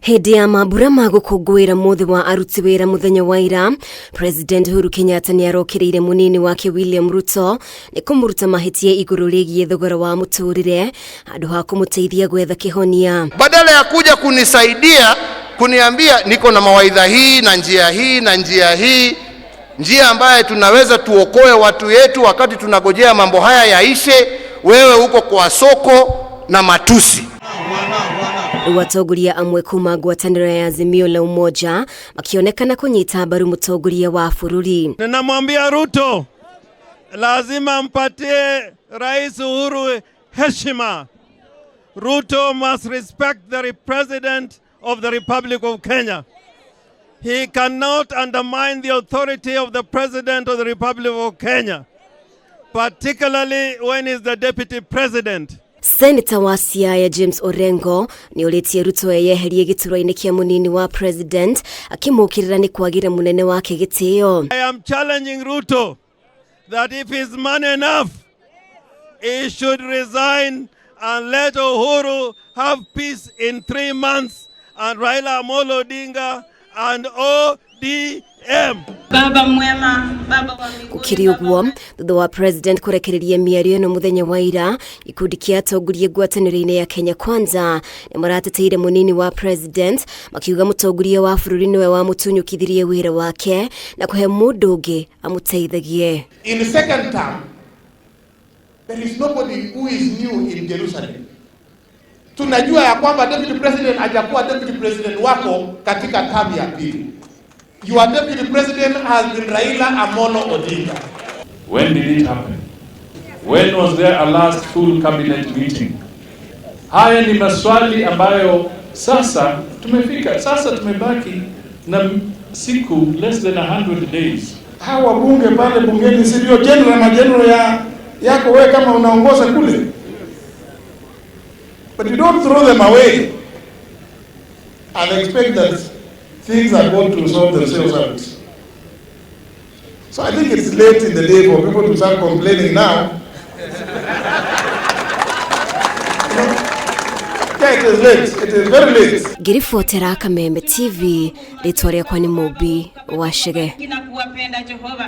Hĩndĩ ya mambura ma gũkũngũĩra mũthĩ wa aruti wĩra mũthenya wa ira, President Uhuru Kenyatta nĩ arokĩrĩire mũnini wake William Ruto nĩ kũmũruta mahĩtia igũrũ rĩgiĩ thogora wa mũtũrĩre handũ ha kũmũteithia gwetha kĩhonia. Badala ya kuja kunisaidia kuniambia niko na mawaidha hii na njia hii na njia hii, njia ambaye tunaweza tuokoe watu yetu wakati tunagojea mambo haya yaishe, wewe uko kwa soko na matusi. Rĩu atongoria amwe kuma ngwatanĩro ya Azimio la Umoja makĩonekana kũnyita mbaru mũtongoria wa bũrũri. Ninamwambia Ruto lazima mpatie Rais Uhuru heshima. Ruto must respect the President of the Republic of Kenya. He cannot undermine the authority of the President of the Republic of Kenya, particularly when he's the Deputy President. Senator wa Siaya James Orengo nĩ orĩtie Ruto eyeherie gĩturwa-inĩ kĩa mũnini wa president akĩmũkĩrĩra nĩ kwagĩra mũnene wake gĩtĩo. I am challenging Ruto that if he's man enough, he should resign and let Uhuru have peace in 3 months and Raila Amolo Odinga and ODM. Baba mwema, Baba wa mbinguni, Gũkĩrĩ ũguo, thutha wa president kũrekereria mĩario ĩno mũthenya wa ira, gĩkundi kĩa atongoria ngwatanĩro-inĩ ya Kenya Kwanza nĩ marateteire mũnini wa president makiuga mũtongoria wa bũrũri nĩwe wamũtunyũkithirie wĩra wake na kũhe mũndũ ũngĩ amũteithagie. In the second term, there is nobody who is new in Jerusalem. Tunajua ya kwamba deputy president hajakuwa deputy president wako katika term ya pili. Your deputy president has been Raila Amolo Odinga. When did it happen? When was there a last full cabinet meeting? Haya ni maswali ambayo sasa tumefika. Sasa tumebaki na siku less than 100 days. Hawa wabunge pale bungeni si ndio general majeneral ya yako wewe kama unaongoza kule, but you don't throw them away and expect that things are going to solve themselves out. So I think it's late in the day for people to start complaining now. Yeah, it is late. It is very late. Ngĩribotera Kameme TV, rĩtwa rĩakwa nĩ Mũmbi wa Chege. Na kuwapenda Jehova.